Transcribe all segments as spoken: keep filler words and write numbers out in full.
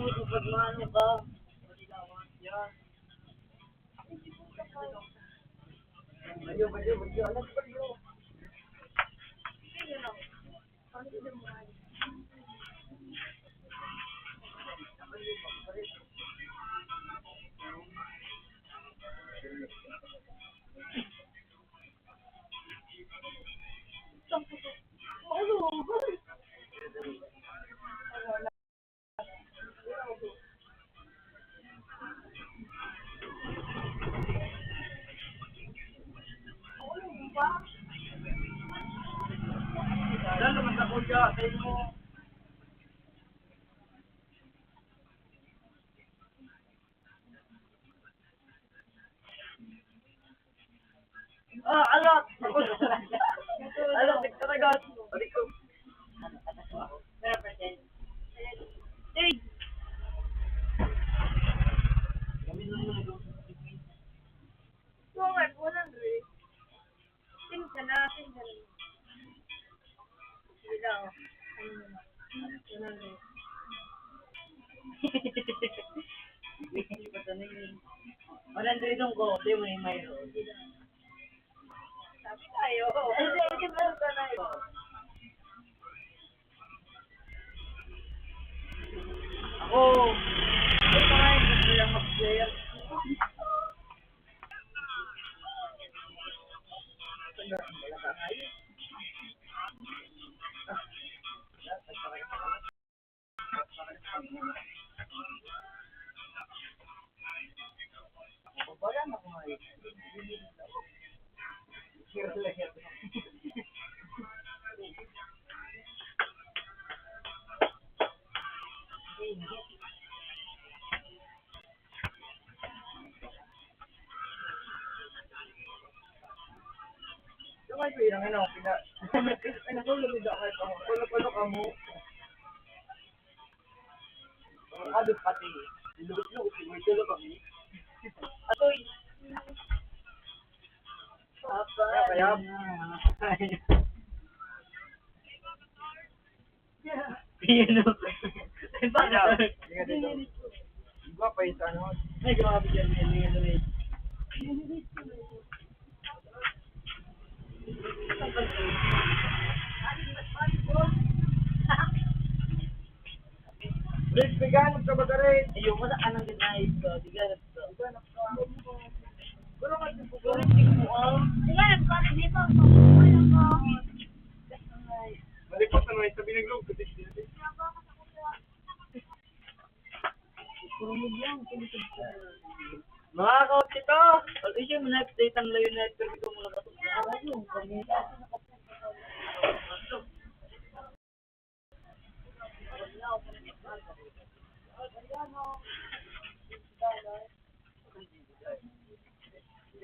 Pag maano ka, yan. Ah, alak! Alak, nagtaragas! Balik ko. Third. Two hundred, one hundred. Pinsan na, pinsan na. Sige daw. Ano naman? Ano naman? One hundred ang kote, may mayroon. Sabi tayo. Ay, hindi, hindi, meron ka na yun. Ako, ito nga yung gusto niyang mag-player. Yung ay, pinang ano, pina-, ay, natulog nila kahit ako. Tulog-tulog kamo. Ang abot pati. Lubot-lubot, may tulog kami. Atoy. Papa. Kaya, kaya. Ayan o. Ay, bakit? Tingnan dito. Iba pa yung tanong. Ay, grabe yan, yan, yan, yan. Please, biganap ka ba, Karen? Ayoko na, anong ginayos ko? Biganap ko. Biganap ka. Pero nga, di po, Karen, di po, ah. Biganap ko, ano dito? Biganap ko. Malipot na naman sa binaglog, kasi sinabi. Mga kaot kita! Pag-issue mo na update ang layo na ito, ito mo nakatulog.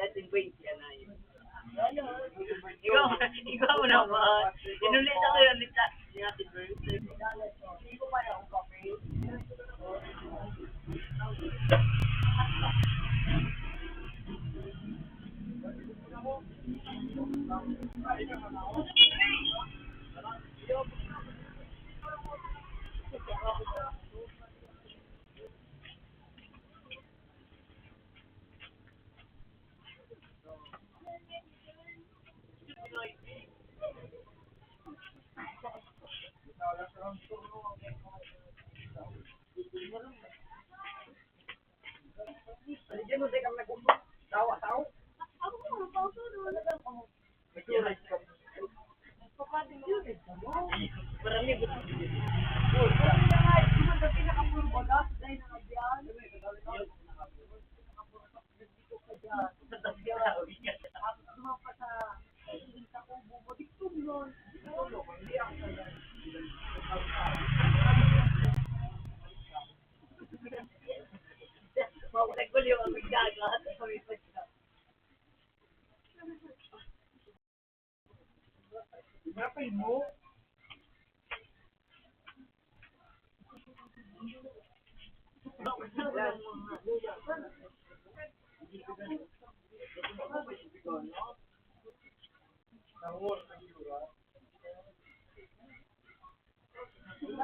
Dating twenty yan ay. Ikaw, ikaw mo na ba? Inulit ako yun, nita-, ni Ate Bird.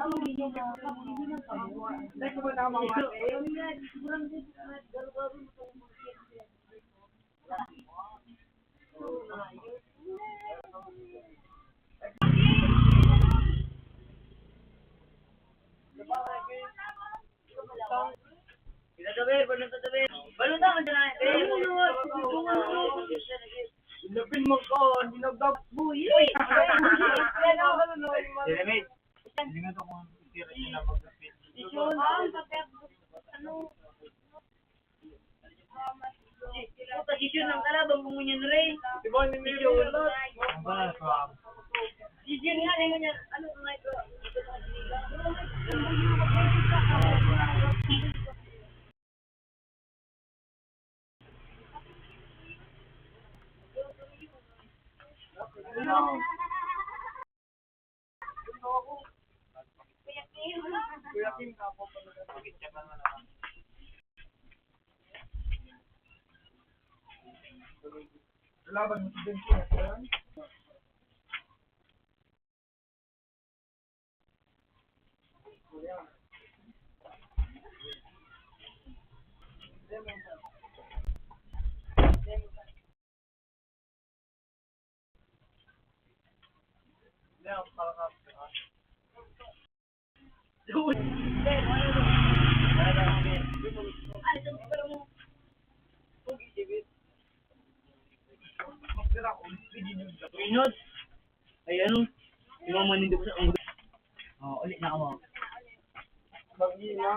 Balon na, balon na. Lapin mo ko, hindi nagdap. Uy! Dynamite. Hindi nga to kung tira niya na magkapit. Ano? Puta, si Jun ang kalaban ko ngunyan, re. Di ba, ni Miguel? Ang ba, swam? Si Jun nga, eh, ngunyan. Ano nga ito? Laban mo si Ben Kuya, yan. Inot. Ay, ano? Yung mga manindog sa ulo. Oh, ulit na ako. Mag-ina.